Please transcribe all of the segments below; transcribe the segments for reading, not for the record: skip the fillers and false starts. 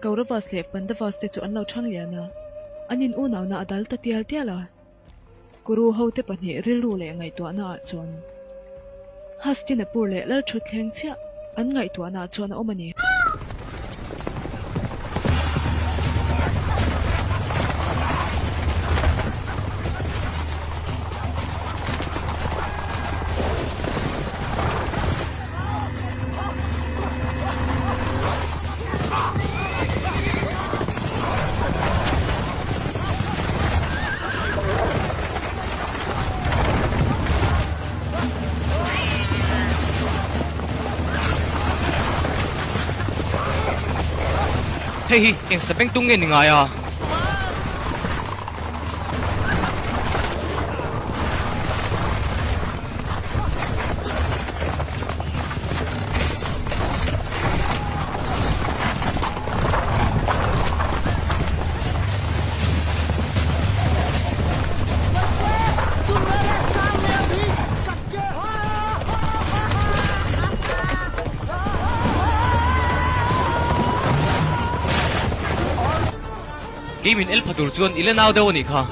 Kauravas leh Pandavas te chu an lo ṭhang lian a, an in unauna a dal ta tial tial a. Kuru hote pahnih rilru leh ngaihtuahna ah chuan Hastinapur leh Lalṭhutthleng chiah an ngaihtuahna ah chuan a awm a ni. Hei hi eng sabeng tung nge ni ngai a? Kei min el pha tur chuan i la nau deuh a nih kha.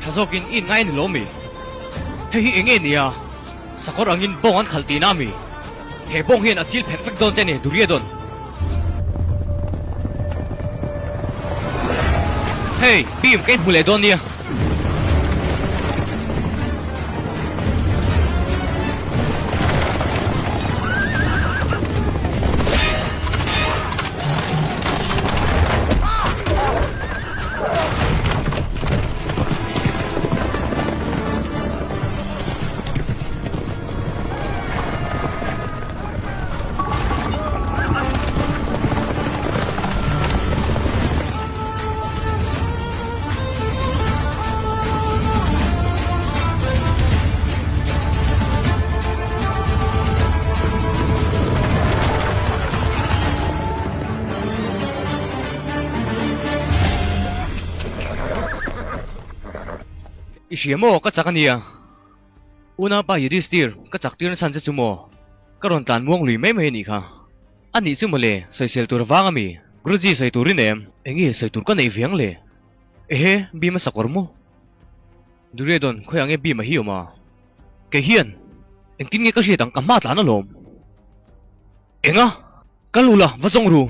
Tha zawkin i inngai a ni lo mi? Hei hi eng nge nia? Sakawr angin bawng an khalh tihna mi? He bawng hian a chil pherh vek dawn che ni Duryodhan. Hei, Bhim ka inhmu leh dawn nia. I hria maw ka chak ania. Unaupa Yudhishthir ka chak tir na chhan che chu maw? Ka rawn tlan muang lui mai mai anih kha. A nih chu mawle, sawisel tur vang ami? Guruji sawi tur i nem. Enge sawi tur ka neih viang le? Ehe, Bhima sakawr maw? Duryodhan, khawiah nge Bhima hi awm a? Kei hian engtin nge ka hriat ang ka hma tlan alawm. Enga? Kal ula, va zawng ru.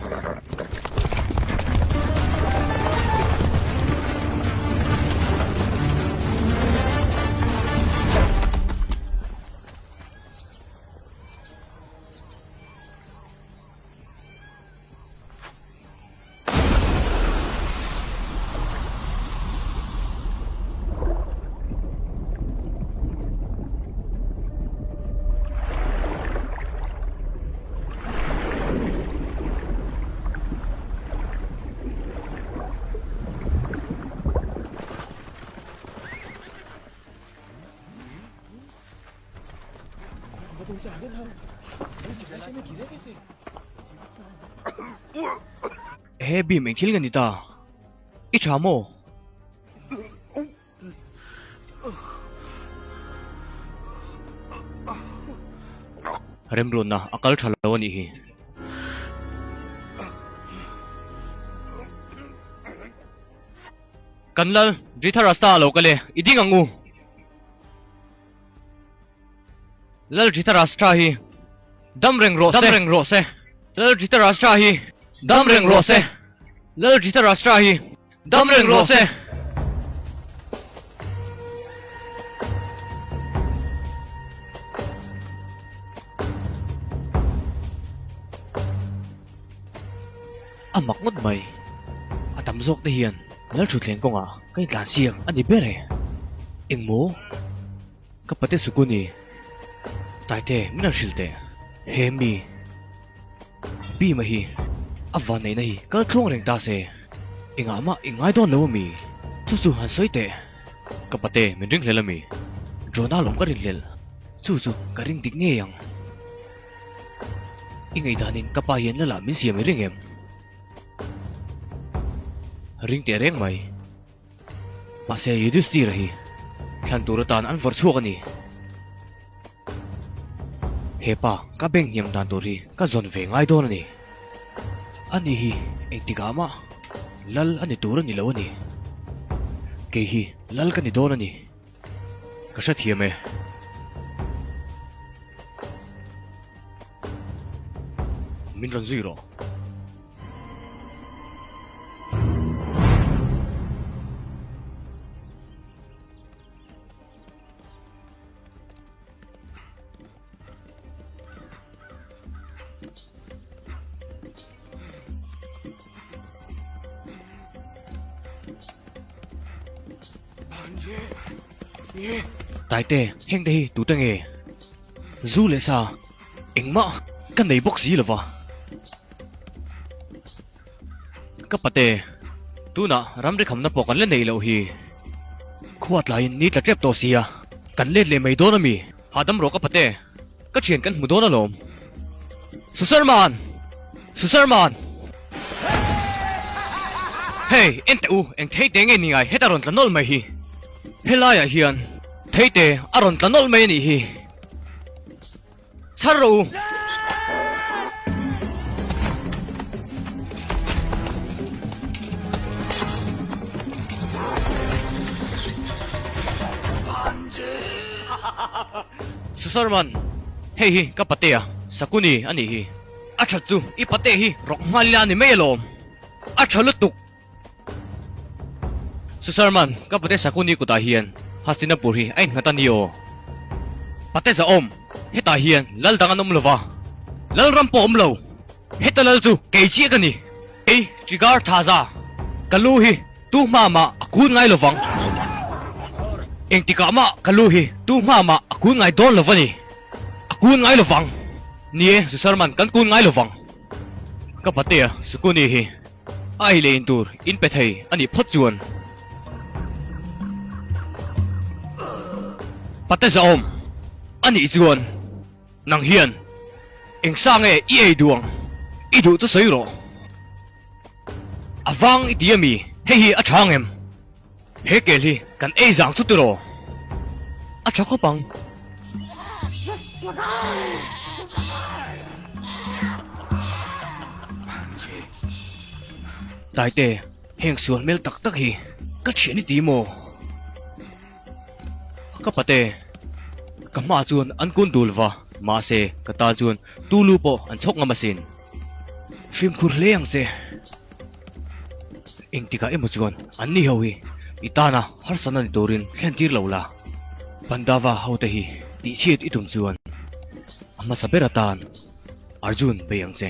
He bim eng thil nge ni ta? I tha maw? Remruatna a kal tha lo a nih hi. Kan lal Dhritarashtra a lo kal e, i ding ang u. Lal Dhritarashtra hi dam reng rawh se. Dam reng rawh se. Lal Dhritarashtra hi dam reng rawh se. Lal Dhritarashtra hi dam reng rawh se. A mak ngawt mai. A tam zawk te hian Lal Thutthleng kawngah ka intlan siak a ni ber e. Engmaw? Ka pate Sukuni, Taite min han hrilh teh. He mi Bhima hi A vanneihna hi kal tluang reng ta se, engah mah i ngai dawn lo a mi? Chu chu han sawi teh. Ka pate min ringhlel a mi? Drona lawm ka rinhlel. Chu chu ka ring dik ngei ang. I ngaihdanin ka pa hian lala min siam i ring em? Ring teh reng mai. Mahse Yudhishthira hi thlan tur atan an vawrh chhuak a ni. He pa ka beng hniam dan tur hi ka zawn ve ngai dawn a ni. Ani hi engtikah mah lal a ni tur a ni lo a ni. Kei hi lal ka ni dawn a ni. Ka hrethiam e. Min rawn zui rawh. Taite, heng te hi tute nge? Zu leh sa engmah ka nei bawk si lova. Ka pate, tunah ramri khamna pawh kan la nei loh hi. Khua tlaiin ni tla tep tawh sia, kan let leh mai dawn a mi? Hahdam rawh ka pate, ka thian kan hmu dawn alawm. Susarman! Susarman! Hey, en teh u, eng theite nge ni ngai heta rawn tla nawlh mai hi? Helaiah hian theite a rawn tla nawlh mai a nih hi. Chhar rawh u! Susarman, hei hi ka patea Sakuni a nih hi. A that chu i pate hi rawk nghal ila a ni mai alawm. A tha lutuk! Susarman, ka pate Sakuni kutah hian Hastinapur hi a innghat a ni aw. Pate zahawm, hetah hian lal dang an awm lova, lal ram pawh awm lo. Heta lal chu kei chiah ka ni. Kei Trigar Thaza, ka lu hi tu hma mah a kun ngai lovang. Engtikah mah ka lu hi tu hma mah a kun ngai dawn lo a ni. A kun ngai lovang. Ni e, Susarman, kan kun ngai lovang. Ka patea Sukuni hi. A ei leh in tur in pe thei a nih phawt chuan Pate zahawm a nih chuan nang hian eng sa nge i ei duh ang i duh chu sawi rawh. A vang i ti a mi hei hi a tha ang em? He kel hi kan ei zang chu tiraw? A tha khawp ang. Taite, heng sual hmel tak tak hi ka thian i ti maw? Ka pate, ka hmaah chuan an kun dul va, mahse ka tan chuan tulu pawh an chhawk ngam asin. Fimkhur hle ang che. Engtikah emaw chuan an ni ho hi i tana harsatna ni turin thlen tir lo la. Pandava hote hi tihchhiat i tum chuan a hmasa ber atan Arjun bei ang che.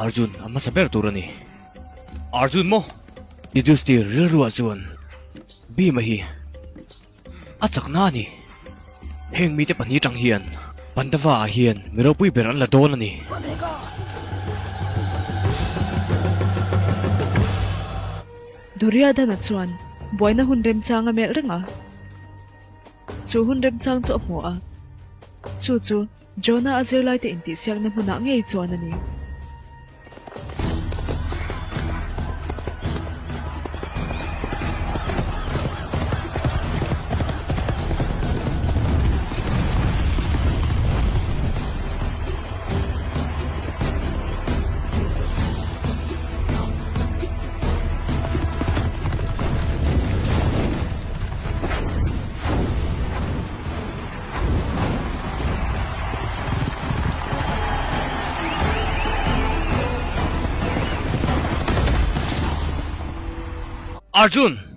Arjun a hmasa ber tur a ni. Arjun maw? Yudhishthir rilruah chuan Bhima hi A chakna a ni. Heng mite pahnih atang hian Pandava ah hian mi ropui ber an la dawn a ni. Duryodhana chuan buaina hun remchang a melh reng a. Chu hun remchang chu a hmu a. Chu chu Jonah a zirlaite intihsiakna hmunah ngei chuan a ni. Arjun!